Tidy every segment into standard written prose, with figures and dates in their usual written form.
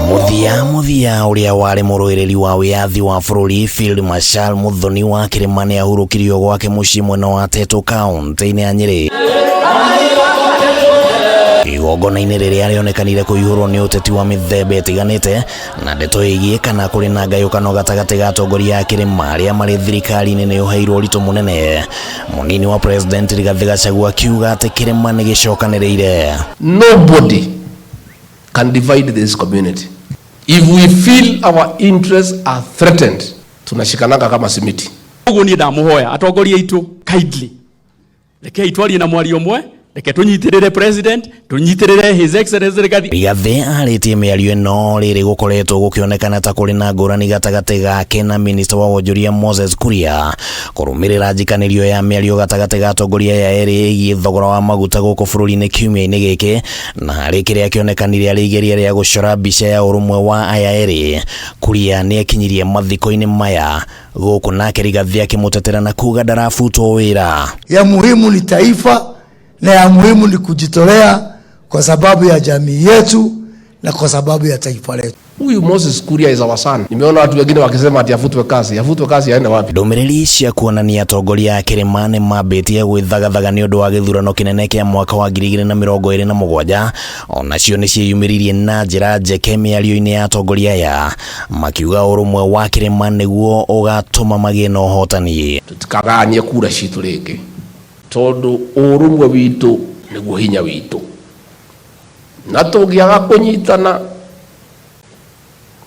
Muthia muthia uria wari muruiriri wa wiyathi wa bururi Field Marshal Muthoni wa Kirima ni ahurukirio gwake mucii mwena wa Tetu kaunti-ini ya Nyeri. Igongona-inĩ rĩrĩa rĩonekanire kũihũrwo nĩ ũteti wa mĩthemba ĩtiganĩte na ndeto ĩgiĩ kana kũrĩ na ngayũkano gatagatĩ ga atongoria a kĩrĩma arĩa marĩ thirikari-inĩ nĩ ũheirwo ũritũ mũnene. Mũnini wa President Rigathĩ Gachagua akiuga atĩ kĩrĩma nĩ gĩcokanĩrĩire. Nobody can divide this community. If we feel our interests are threatened, tunashikananga kama simiti. Ũguo niĩ ndamũhoya atongoria aitũ, kindly, rekei twarie na mwario ũmwe, reke tũnyitĩrĩre president, tũnyitĩrĩre His Excellency Rigathi. Rigathĩ arĩtie mĩario ĩno rĩrĩ gũkoretwo gũkĩonekana ta kũrĩ na ngũrani gatagatĩ gake na minista wa wonjoria Moses Kuria kũrũmĩrĩra njikanĩrio ya mĩario gatagatĩ ga atongoria aya erĩ ĩgiĩ thogora wa maguta gũkũ bũrũri-inĩ kiumia-inĩ gĩkĩ, na harĩ kĩrĩa kĩonekanire arĩ igeria rĩa gũcora mbica ya ũrũmwe wa aya erĩ. Kuria nĩ ekinyirie mathiko-inĩ maya gũkũ nake Rigathĩ akĩmũtetera na kuga ndarabutwo wĩra. Ya muhimu ni taifa na ya muhimu ni kujitolea kwa sababu ya jamii yetu na kwa sababu ya taifa letu. Huyu Moses Kuria is our son. Nimeona watu wengine wakisema ati afutwe kazi. Afutwe kazi aende wapi? Ndũmĩrĩri cia kuonania atongoria a kĩrĩma nĩ mambĩtie gwĩthagathaga nĩ ũndũ wa gĩthurano kĩnene kĩa mwaka wa 2027 onacio nĩ ciĩyumĩririe na njĩra njeke mĩario-inĩ ya atongoria aya, makiuga ũrũmwe wa kĩrĩma nĩguo ũgatũma magĩe na ũhotani. Tutikaganie kura citũ rĩngĩ, tondũ ũrũmwe witũ nĩguo hinya witũ, na tũngĩaga kũnyitana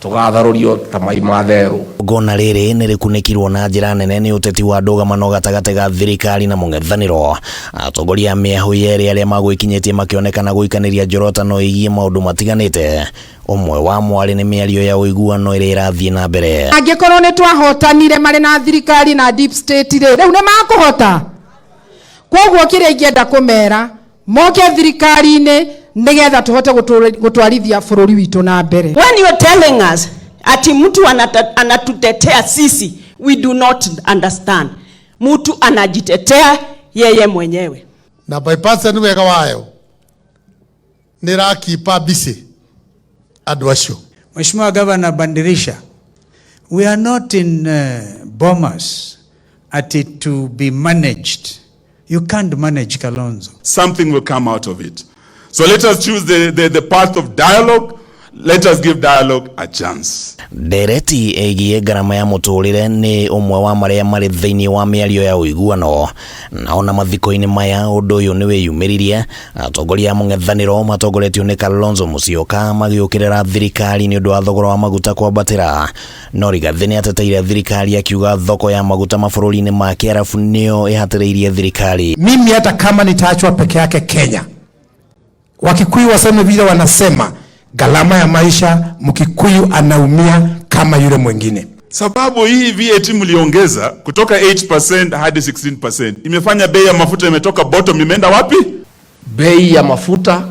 tũgatharũrio ta mai ma therũ. Igongona rĩrĩ nĩ rĩkunĩkirwo na njĩra nene nĩ ũteti wa ndũgamano gatagatĩ ga thirikari na mũng'ethanĩro. Atongoria a mĩahũ yerĩ arĩa magwĩkinyĩtie makĩonekana gũikanĩria njorotano ĩgiĩ maũndũ matiganĩte. Ũmwe wa mwarĩ nĩ mĩario ya ũiguano ĩrĩa ĩrathiĩ na mbere. Angĩkorwo nĩ twahotanire marĩ na thirikari na deep state rĩ, rĩu nĩ makũhota. Koguo kĩrĩa ingĩenda kũmera, moke thirikari-inĩ nĩgetha tũhote gũtwarithia bũrũri witũ na mbere. When you are telling us ati mtu anatutetea sisi, we do not understand. Mtu anajitetea yeye mwenyewe. Na bypass nĩ wega wayo nĩ ĩrakipa busy andũ acio. Mheshimiwa Governor Bandirisha, we are not in bombers at it to be managed. You can't manage Kalonzo. Something will come out of it. So let us choose the path of dialogue. Let us give dialogue a chance. Ndereti ĩgiĩ ngarama ya mũtũrĩre nĩ ũmwe wa marĩa marĩ thĩinĩ wa mĩario ya ũiguano, na ona mathiko-inĩ maya ũndũ ũyũ nĩ wĩyumĩririe. Atongoria a mũng'ethanĩro matongoretio nĩ Kalonzo Musyoka magĩũkĩrĩra thirikari nĩ ũndũ wa thogora wa maguta kwambatĩra, no Rigathĩ nĩ ateteire thirikari akiuga thoko ya maguta mabũrũri-inĩ ma Kĩarabu nĩyo ĩhatĩrĩirie thirikari. Mimi hata kama nitaachwa peke yake Kenya, Wakikuyu waseme vile wanasema, gharama ya maisha, Mkikuyu anaumia kama yule mwingine. Sababu hii VAT mliongeza kutoka 8% hadi 16% imefanya bei ya mafuta imetoka bottom imeenda wapi? Bei ya mafuta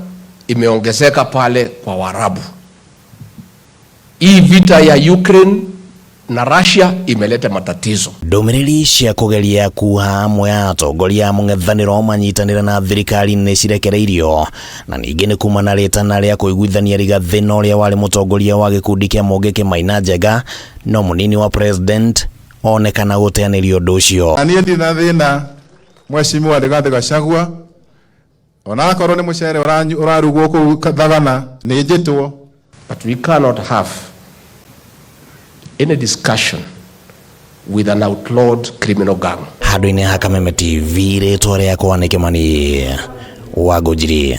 imeongezeka pale kwa Waarabu. Hii vita ya Ukraine na Russia imeleta matatizo. Ndũmĩrĩri cia kũgeria kuha amwe a atongoria a mũng'ethanĩro manyitanĩre na thirikari nĩ cirekereirio, na ningĩ nĩ kuma na rĩtana rĩa kũiguithania Rigathĩ na ũrĩa warĩ mũtongoria wa gĩkundi kĩa Mũngĩkĩ Maina Njenga, no mũnini wa president onekana gũteanĩria ũndũ ũcio. Na niĩ ndirĩ na thĩna, Mheshimiwa Rigathĩ Gachagua, onakorwo nĩ mũcere ũrarugwo kũu Thagana nĩ njĩtwo. But we cannot have any discussion with an outlawed criminal gang. Handũ-inĩ ha Kameme TV, rĩtwa rĩakwa nĩ Kĩmani wa Ngũnjiri.